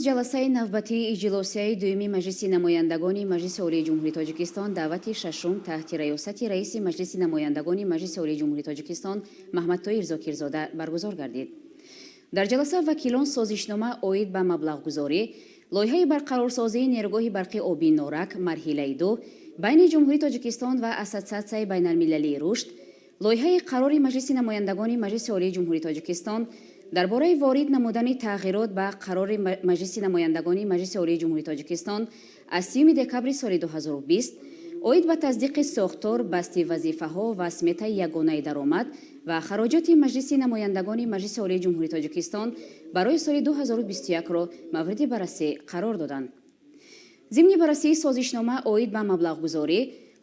Ҷаласаи навбатии иҷлосияи дуюми Маҷлиси намояндагони Маҷлиси Олии Ҷумҳурии Тоҷикистон даъвати шашум таҳти раёсати раиси Маҷлиси намояндагони Маҷлиси Олии Ҷумҳурии Тоҷикистон Маҳмадтоир Зокирзода баргузор гардид. Дар ҷаласа вакилон созишнома оид ба маблағгузорӣ лоиҳаи барқарорсозии нерӯгоҳи барқи обии Норак марҳилаи 2 байни Ҷумҳурии Тоҷикистон ва Ассотсиатсияи байналмилалии рушд, лоиҳаи қарори Маҷлиси намояндагони Маҷлиси Олии Ҷумҳурии Тоҷикистон дар бораи ворид намудани тағйирот ба қарори Маҷлиси намояндагони Маҷлиси Олии Ҷумҳурии Тоҷикистон аз 30 декабри соли 2020 оид ба тасдиқи сохтор, басти вазифаҳо ва сметаи ягонаи даромад ва хароҷоти Маҷлиси намояндагони Маҷлиси Олии Ҷумҳурии Тоҷикистон барои соли 2021-ро мавриди баррасӣ қарор доданд. Зимни баррасии созишнома оид ба маблағгузорӣ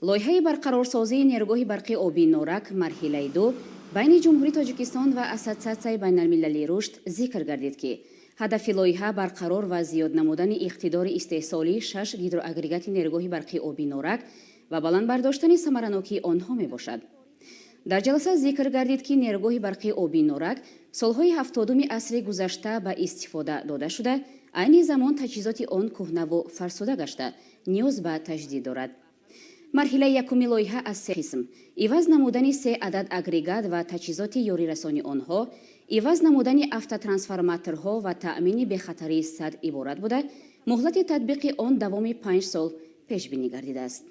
лоиҳаи барқарорсозии нерӯгоҳи барқи обии Норак марҳилаи 2 байни Ҷумҳурии Тоҷикистон ва Ассотсиатсияи байналмилалии рушд зикр гардид, ки ҳадафи лоиҳа барқарор ва зиёд намудани иқтидори истеҳсолии шаш гидроагрегати нерӯгоҳи барқи обии Норак ва баланд бардоштани самаранокии онҳо мебошад. Дар ҷаласа зикр гардид, ки нерӯгоҳи барқи обии Норак солҳои 70-уми асри гузашта ба истифода дода шуда, айни замон таҷҳизоти он кӯҳнаву фарсуда гашта, ниёз ба таҷдид дорад. Марҳилаи якуми лоиҳа аз се қисм: иваз намудани се адад агрегат ва таҷҳизоти ёрирасони онҳо, иваз намудани автотрансформаторҳо ва таъмини бехатарии сад иборат буда, муҳлати татбиқи он давоми 5 сол пешбинӣ гардидааст.